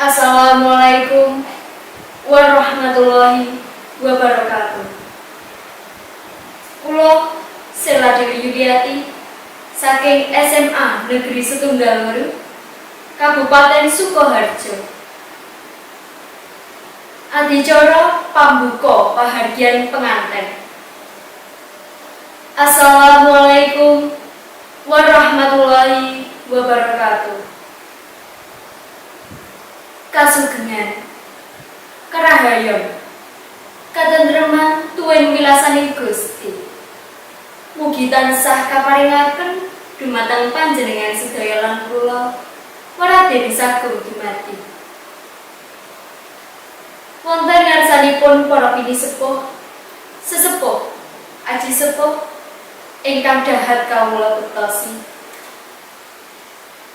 Assalamualaikum warahmatullahi wabarakatuh. Kula Sela Dewi Yuliati saking SMA Negeri Setunggal Weru, Kabupaten Sukoharjo. Adicara pambuka pahargyan penganten. Assalamualaikum warahmatullahi wabarakatuh. Kasugengan, karahayon, katentreman tuwin wilasaning Gusti. Mugi tansah kaparingaken dumateng panjenengan sedaya lan kula, waraden sagung dumadi. Wonten ngarsanipun para pinisepuh, sesepuh, aji sepuh ingkang dahat kawula bektosi.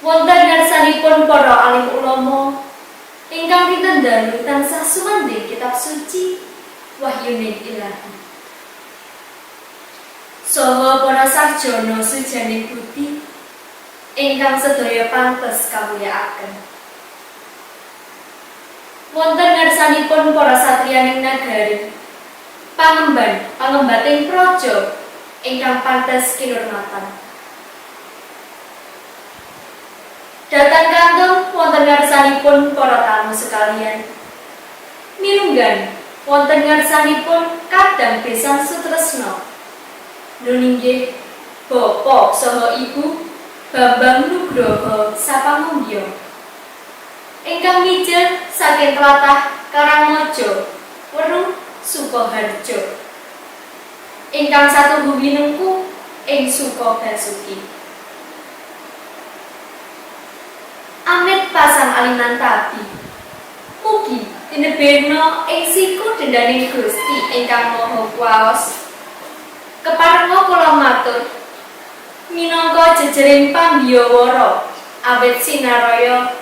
Wonten ngarsanipun para alim ulama ingkang dinten dalu tansah sumandhing kitab suci wahyuning Ilahi. Saha para sarjana sujaning budi ingkang sedaya pantes kamulyakaken. Wonten ngarsanipun para satriyaning nagari, pangemban pangembating praja ingkang pantes kinurmatan. Datang kantun wonten ngarsanipun para tamu sekalian. Mirunggan wonten ngarsanipun kadang besan sutresna. Nun inggih Bapak saha Ibu Bambang Nugroho Sapangungyo, ingkang mijil saking tlatah Karangmojo, Weru, Sukoharjo. Ingkang satuhu winengku ing Sukobasuki. Amit pasang alinan tabi. Mugi tinebihna ing siku dendaning Gusti ingkang Maha Kuwaos. Keparenga kula matur minangka jejering pambiyawara awit sinaraya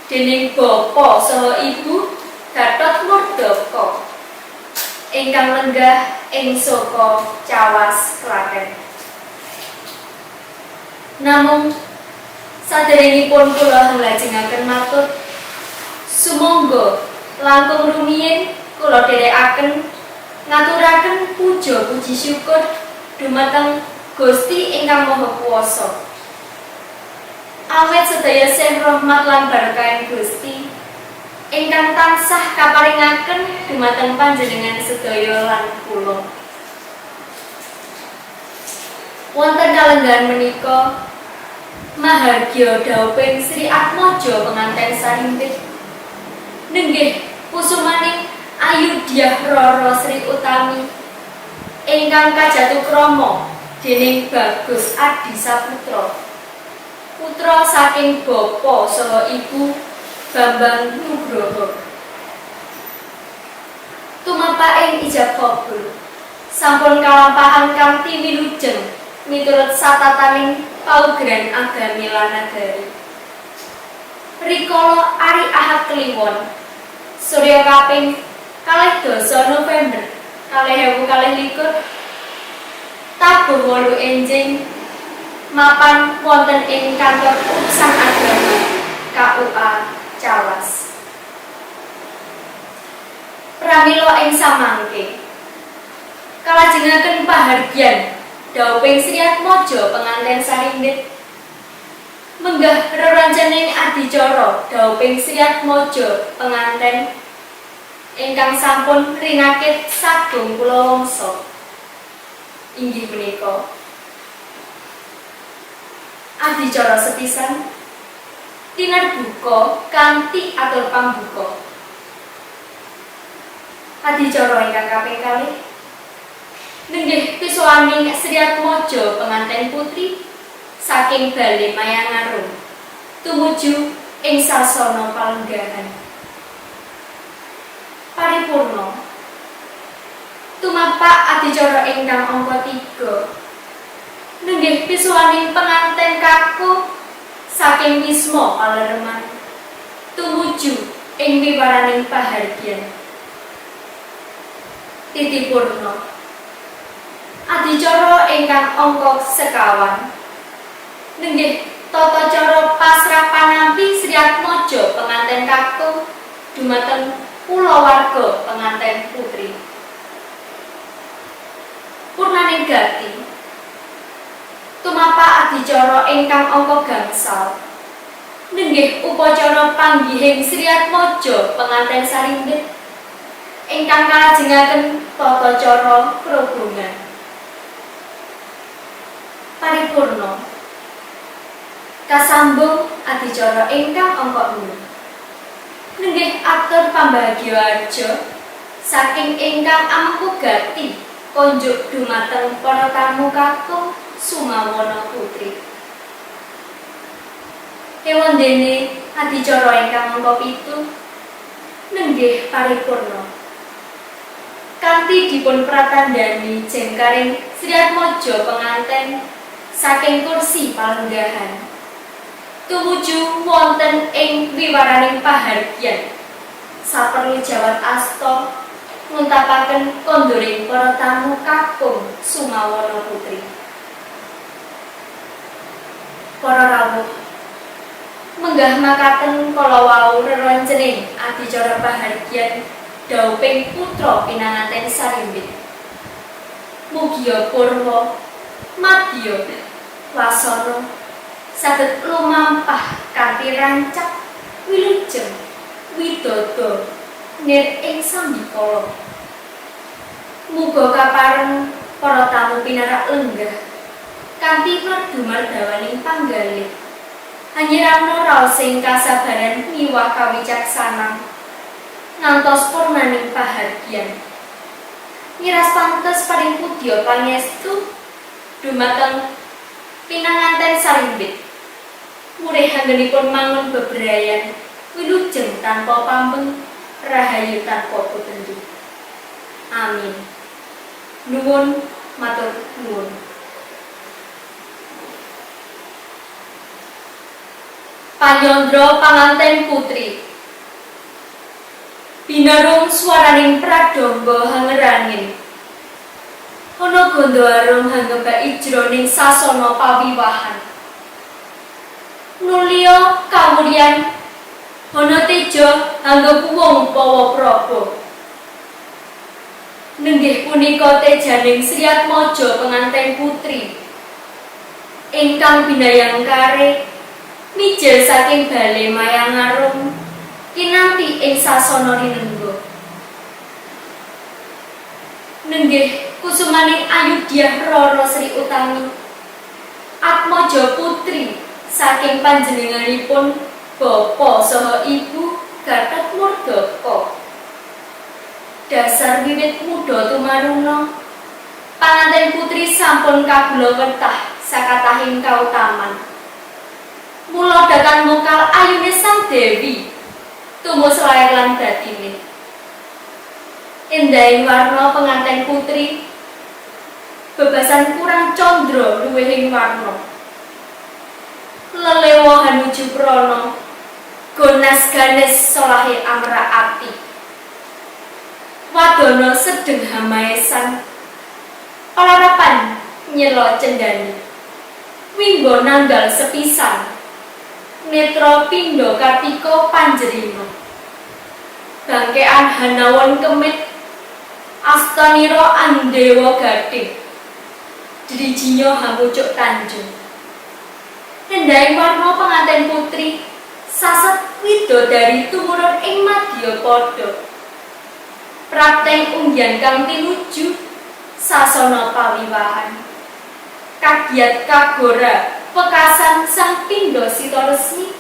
dening bapa saha ibu Gatot Murdaka ingkang lenggah ing Soko Cawas, Klaten. Namung saderengipun kula nglajengaken matur, sumangga langkung rumiyin kula dherekaken ngaturaken puja puji syukur dumateng Gusti ingkang Maha Kuwasa. Awit sedaya sih rahmat lan berkah Gusti ingkang tansah kaparingaken dumateng panjenengan sedaya lan kula. Wonten kalenggahan menika mahargya dhauping Sri Atmaja penganten sarimpit nenggih kusumaning Ayu Dyah Rara Sri Utami ingkang kajatukrama dening Bagus Adi Saputra, putra saking bapa saha ibu Bambang Nugroho. Tumapaking ijab kabul sampun kalampahan kanthi wilujeng miturut satataning paugeran agami lan nagari. Rikala ari Ahad Kliwon, surya kaping 12 November 2022, tabuh 8 enjing, mapan wonten ing kantor urusan agama KUA Cawas. Pramila ing samangke kalajengaken pahargyan dhauping Sri Atmaja penganten sarimbit menggah rerencaning adicara dhauping Sri Atmaja penganten ingkang sampun rinakit sagung kulawangsa, inggih menika adicara sepisan tinarbuka kanthi atur pambuka, adicara ingkang kaping kalih nenggih pisuwaning Sri Atmaja penganten putri saking Bale Mayangarum tumuju ing sasana palenggahan paripurna. Tumapak adicara ingkang angka 3 nenggih pisuwaning penganten kakung saking Wisma Palereman tumuju ing wiwaraning pahargyan titipurna. Adicara ingkang angka 5 nenggih tata cara pasrah panampi Sri Atmaja penganten kakung. dumateng kulawarga penganten putri. Purnaning gati tumapa adicara ingkang angka gangsal nenggih upacara panggihing Sriatmaja penganten sarimbit ingkang kalajengaken tata cara krobongan. Paripurna kasambung adicara ingkang angka 6 nenggih atur pambagyaharja saking ingkang amengku gati konjuk dumateng para tamu kakung Sumawana Putri. Ewandene adicara ingkang angka 7 nenggih paripurna kanthi dipun pratandhani jengkaring Sriatmaja penganten saking kursi palenggahan tumuju wonten ing wiwaraning pahargyan saperlu jawat asta nguntapaken konduring para tamu kakung Sumawana Putri. Para rawuh menggah makaten kala wau rerencening adicara pahargyan dauping putra pinanganten sarimbit. Mugia purwa madya wasana saged lumampah kanthi rancak wilujeng widodo nir ing sambikala. Muga kapareng para tamu pinarak lenggah kanthi merdu mardawaning panggalih. Hanyiramna raosing kasabaran miwah kawicaksanan ngantos purnaning pahargyan. Miras pantes paring pudya pangestu dumateng pinanganten sarimbit. Murih anggenipun mangun bebrayan wilujeng tanpa pambeng rahayu tanpa bebendu. Amin. Nuwun matur nuwun. Panyandra panganten putri. Binarung swaraning pradangga hangerangin. Ana ganda arum hangebaki jroning sasana pawiwahan. Nulya kawuryan ana teja hanggepuwung pawa praba. Nenggih punika tejaning Sriatmaja penganten putri ingkang binayangkare mijil saking bale Mayangarum kinanti ing sasana rinengga. Nenggih kusumaning Ayudyah Rara Sri Utami Atmaja putri saking panjenenganipun bapa saha ibu Gatot Murdaka. Dasar wiwit muda tumaruna panganten putri sampun kagula wetah sakatahing kautaman. Mula datan mokal ayune Sang Dewi tumus lair lan batine. Endahing warna penganten putri bebasan kurang condro luwihing warna. Lelewa hanuju prana gonas ganes solahe amra ati. Wadana sedeng hamaesan palarapan nyela cendani. Wingga nanggal sepisan netra pindha kartika panjerima. Bangkean hanawon kemit astanira andewa gading drijinya hamucuk tanjung. Endahing warna penganten putri saset widodari tumurun ing madyapada. Prapteng unggian kang tinuju sasana pawiwahan. Kagiat kagora pekasan sang pindha sita resmi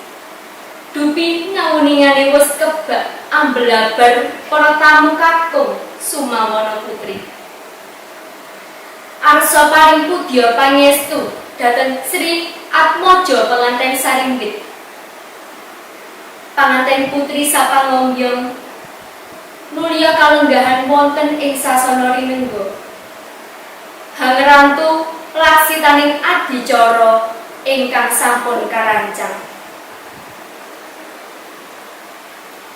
dupi ngawuningane wis kebak ambelabar para tamu kakung Sumawana Putri. Arsa paring pudya pangestu dhateng Sri Atmaja penganten sarimbit. Panganten putri sapangombyong nulya kalenggahan wonten ing sasana rinengga. Hangrantu laksitaning adicara ingkang sampun karancang.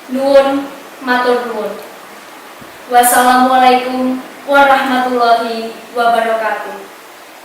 Nuwun matur nuwun. Wassalamualaikum warahmatullahi wabarakatuh.